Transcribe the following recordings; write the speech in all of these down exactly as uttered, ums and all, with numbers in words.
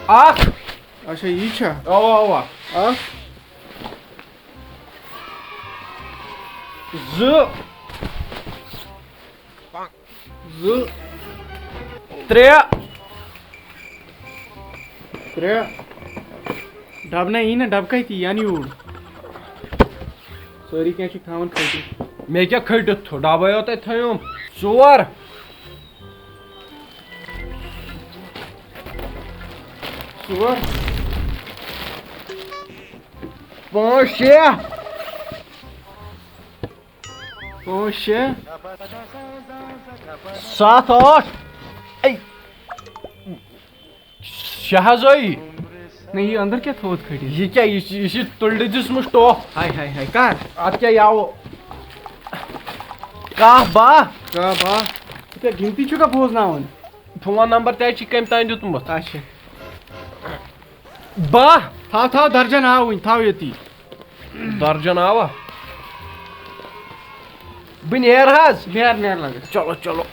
اکھ۔ اچھا، یہِ چھا؟ اوا، اوا۔ اکھ۔ زٕ۔ زٕ۔ ترٛےٚ۔ ترٛےٚ۔ ڈبہٕ نہ یی نہ، ڈبہٕ کتہِ یی؟ یَنہٕ یوٗر۔ سٲری کینٛہہ چھِکھ تھاوان کھٔٹِتھ۔ مےٚ کیٛاہ کھٔٹِتھ تھوٚو؟ ڈبے یوت اَتہِ تھٲیوم۔ ژور۔ ژور۔ پانٛژھ، شےٚ۔ پانٛژھ، شےٚ۔ ستھ، ٲٹھ۔ اے۔ شےٚ حظ ٲیی۔ نہ، یہِ أنٛدٕر کیٛاہ تھوٚوُتھ کھٔٹِتھ؟ یہِ کیٛاہ؟ یہِ چھِ، یہِ چھِ تُلرِ دِژمٕژ ٹۄپھ۔ ہاے، ہاے، ہاے، کر؟ اَتھ کیٛاہ یاوٕ؟ کاہ، باہ۔ کاہ، باہ۔ ژٕ کیٛاہ گِنتی چھُکھا بوزناوان؟ فون نمبر تہِ حظ چھِ کٔمۍ تام دیُتمُت۔ اچھا۔ باہ۔ تھاو، تھاو، درجن آو وٕنہِ، تھاو ییٚتی۔ درجن آوا؟ بہٕ نیرٕ حظ۔ نیر، نیر لگس۔ چلو، چلو۔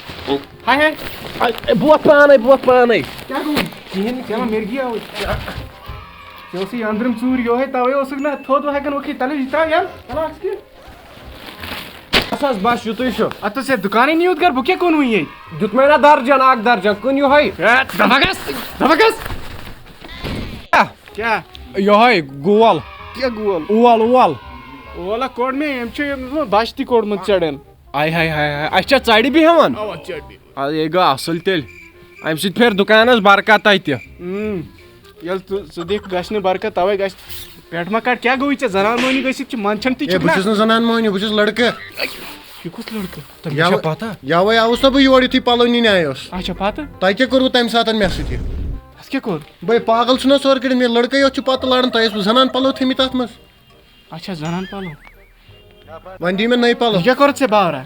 ہاے، ہاے۔ اے، بہٕ وۄتھٕ پانے، بہٕ وۄتھٕ پانے۔ کیٛاہ گوٚو؟ کِہیٖنۍ نہٕ، چلو، کِہیٖنۍ۔ مےٚ گیاو۔ ژےٚ اوسُے أنٛدرِم ژوٗر یوٚہے، توے اوسُکھ نہ تھوٚد وۄنۍ ہٮ۪کان ؤتھِتھ۔ تَلہٕ یہِ ترٛاو یَلہٕ۔ تَلہٕ اَتھ کیٛاہ؟ بس حظ، بس یُتُے چھُ۔ اَتھ اوس یَتھ دُکانٕے نِیوٗت گَرٕ، بہٕ کیٛاہ کُن وۄنۍ ییٚتہِ؟ دیُت مےٚ نہ درجن، اَکھ درجن، کُن یِہوٚے۔ ہے، دَپَکھ حظ، دَپَکھ حظ۔ کیٛاہ؟ یِہوٚے گول۔ کیٛاہ گول؟ اول، اول۔ اول ہا کوٚڑ مےٚ، أمۍ چھُ یہِ بَچہٕ تہِ کوٚڑمُت ژَرٮ۪ن۔ آے ہاے ہاے ہاے، اَسہِ چھا ژَرِ بیٚہوان؟ اَوا، ژَرِ بیٚہوان۔ آ، یے گوٚو اَصٕل تیٚلہِ۔ اَمہِ سۭتۍ پھیرِ دُکانَس برکت اَتہِ۔ اۭں۔ ییٚلہِ ژٕ، ژٕ دِکھ گژھِ نہٕ برکت، تَوَے گژھِ۔ پٮ۪ٹھ ما کَڑ، کیٛاہ گوٚوُے ژےٚ؟ زَنان مٔہنی گٔژھِتھ چھِ منٛدچھان تہِ ہے، چھُکھ بہٕ نا؟ چھُس نہٕ زَنان مۄہنیو، بہٕ چھُس لٔڑکہٕ۔ یہِ کُس لٔڑکہٕ؟ تۄہہِ یَوٕ، چھا پَتہ؟ یَوَے آوُس نا بہٕ یور، یُتھُے پَلو نِنہِ آیوس۔ اچھا، پَتہٕ؟ تۄہہِ کیٛاہ کوٚروٕ تَمہِ ساتہٕ مےٚ سۭتۍ یہِ؟ اَسہِ کیٛاہ کوٚر؟ بٔے پاگل چھُس نا سورٕ کٔرِتھ، مےٚ لٔڑکَے یوت چھُ پَتہٕ لاران، تۄہہِ ٲسوٕ زَنان پَلو تھٲمٕتۍ اَتھ منٛز۔ اچھا، زَنان پَلو۔ وۄنۍ دِیِو مےٚ نٔے پَلو۔ یہِ کیٛاہ کوٚرُتھ ژےٚ باورا؟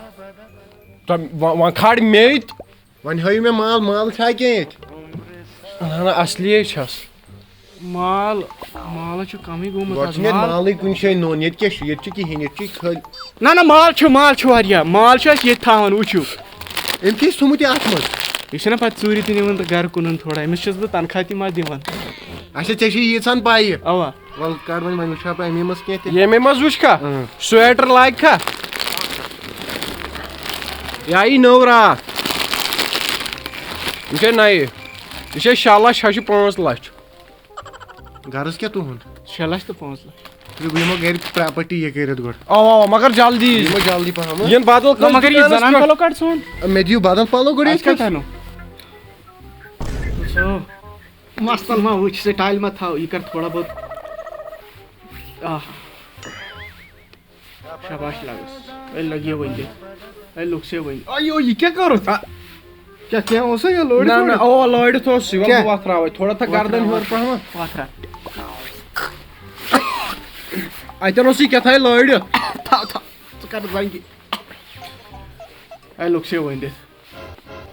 تۄہہِ وۄنۍ، وۄنۍ کھال مے تہٕ۔ وۄنۍ ہٲیِو مےٚ مال، مال چھا کینٛہہ ییٚتہِ؟ نہ، نہ، اصلی چھَس۔ مال، مالَس چھُ کَمٕے گوٚمُت گۄڈٕ آز۔ چھُنہٕ ییٚتہِ مال۔ مالٕے کُنہِ جایہِ نوٚن۔ ییٚتہِ کیٛاہ چھُ؟ ییٚتہِ چھُ کِہیٖنۍ، ییٚتہِ چھُ خٲلی۔ نہ، نہ، مال چھُ، مال چھُ واریاہ۔ مال چھُ اَسہِ ییٚتہِ تھاوان، وٕچھِو۔ أمۍ کیٛاہ چھُ تھوٚمُت یہِ اَتھ منٛز؟ یہِ چھُنہ پَتہٕ ژوٗرِ تہِ نِوان تہٕ گَرٕ کُنُن تھوڑا۔ أمِس چھُس بہٕ تنخواہ تہِ ما دِوان؟ اچھا، ژےٚ چھے ییٖژہَن پَیہِ؟ اَوا۔ وَلہٕ کَڑ وۄنۍ، وۄنۍ وٕچھِ ہا بہٕ اَمے منٛز کینٛہہ تہِ۔ ییٚمے منٛز وٕچھِ کھا؟ اۭں۔ سویٹر لاگہِ کھا؟ یا یی نٔو راتھ۔ یہِ چھے نَیہِ۔ یہِ چھے شےٚ لَچھ، ہۄ چھِ پانٛژھ لَچھ۔ غرض کیٛاہ تُہُنٛد؟ شےٚ لَچھ تہٕ پانٛژھ لَچھ۔ یہِ بہٕ یِمو گَرِ پراپرٹی یہِ کٔرِتھ گۄڈٕ۔ اَوا، اَوا، مگر جلدی۔ یہِ یِمو جلدی پَہَم، ہہ؟ یِن بدل نہ، کٲنٛسہِ مگر یہِ دُکانَس زَنان پٮ۪ٹھ۔ پَلو کَڑ ژھُن۔ مےٚ دِیِو بدل پَلو گۄڈٕ اَسہِ ییٚتہِ کَتہِ پٮ۪ٹھ۔ اَنو؟ وٕچھو۔ مستل ما وٕچھ، سٹایل ما تھاو، یہِ کر تھوڑا بہت۔ آہ۔ شاباش لگس۔ اے لگیو وۄنۍ تہِ۔ اے لوٚگ سے وۄنۍ۔ ایو، یہِ کیٛاہ کوٚرُتھ؟ آ۔ کیٛاہ کینٛہہ اوسا یہِ لٲڑِتھ نہ، نہ، وٲڑِتھ؟ اوا، لٲڑِتھ اوس یہِ، وۄنۍ کیٛاہ؟ بہٕ وۄتھراوَے۔ تھوڑا تھَکھ گردن ہیوٚر پہمتھ۔ وۄتھرا۔ اَتٮ۪ن اوس یہِ کیٛاہ تھام لٲڑِتھ۔ تھاو، تھاو۔ ژٕ کر زنٛگہِ۔ اے لوٚگ سے وۄنۍ دِتھ۔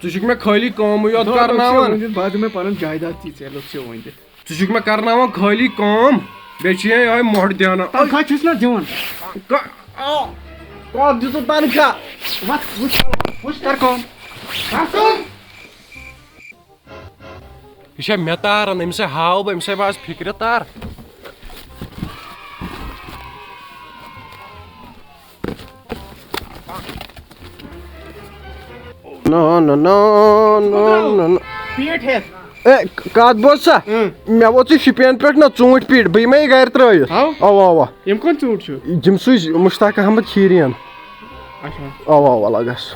ژٕ چھُکھ مےٚ خٲلی کٲمٕے یوت دۄہ لوٚگ سے کرناوان۔ وۄنۍ دِتھ، بہٕ دِمَے پَنُن جایداد ژےٚ، ژےٚ لوٚگ سے وۄنۍ دِتھ۔ ژٕ چھُکھ مےٚ کرناوان خٲلی کٲم، بیٚیہِ چھُ یِہوٚے مۄٹھ دیٛانہٕ۔ تنخواہ چھُس نہ دِوان۔ کا-، آ، کَتھ دِژٕتھ تنخواہ؟ وَتھ، وٕچھ، وٕچھ، کر کٲم۔ کر کٲم۔ یہِ چھےٚ مےٚ تاران، أمِس ہے ہاو بہٕ، أمِس ہے بہٕ آز فِکرِ تار۔ نہ، نہ، نہ، نہ، نہ، نہ۔ پیٖٹھ ہٮ۪تھ۔ اے، کتھ بوز سا؟ اۭں۔ مےٚ ووت ژٕ شُپین پٮ۪ٹھ نہ ژوٗنٛٹھۍ پیٖٹھ، بہٕ یِمے گرِ ترٲوِتھ۔ ہاو؟ اوا، اوا۔ یِم کٕم ژوٗنٛٹھۍ چھِو؟ یِم سوٗزۍ مشتاق احمد کھیٖرین۔ اچھا۔ اوا، اوا، لگس۔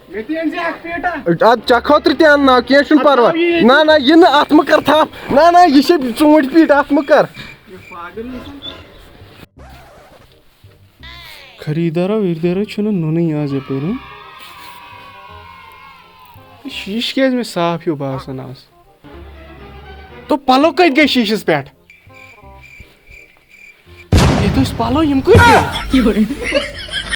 مےٚ تہِ أنۍ زِ اکھ پیٖٹا۔ ادٕ ژےٚ خٲطرٕ تہِ انناو، کینٛہہ چھُنہٕ اَدٕ پرواے۔ تھاو یہِ ییٚتہِ۔ نہ، نہ، یہِ نہٕ، اتھ مہٕ کر تھپھ۔ نہ، نہ، یہِ چھِ ژوٗنٛٹھۍ پیٖٹۍ، اتھ مہٕ کر۔ یہِ پاگل انسان۔ خریٖدارا ویٖردارا چھُنہٕ نوٚنُے آز یَپٲرۍ، ہٕنٛہ؟ یہِ شیٖشہٕ کیٛازِ مےٚ صاف ہیوٗ باسان آز؟ تو پَلو کَتہِ گٔے شیٖشَس پٮ۪ٹھ؟ ییٚتہِ ٲسۍ پَلو، یِم کۭتۍ گٔے؟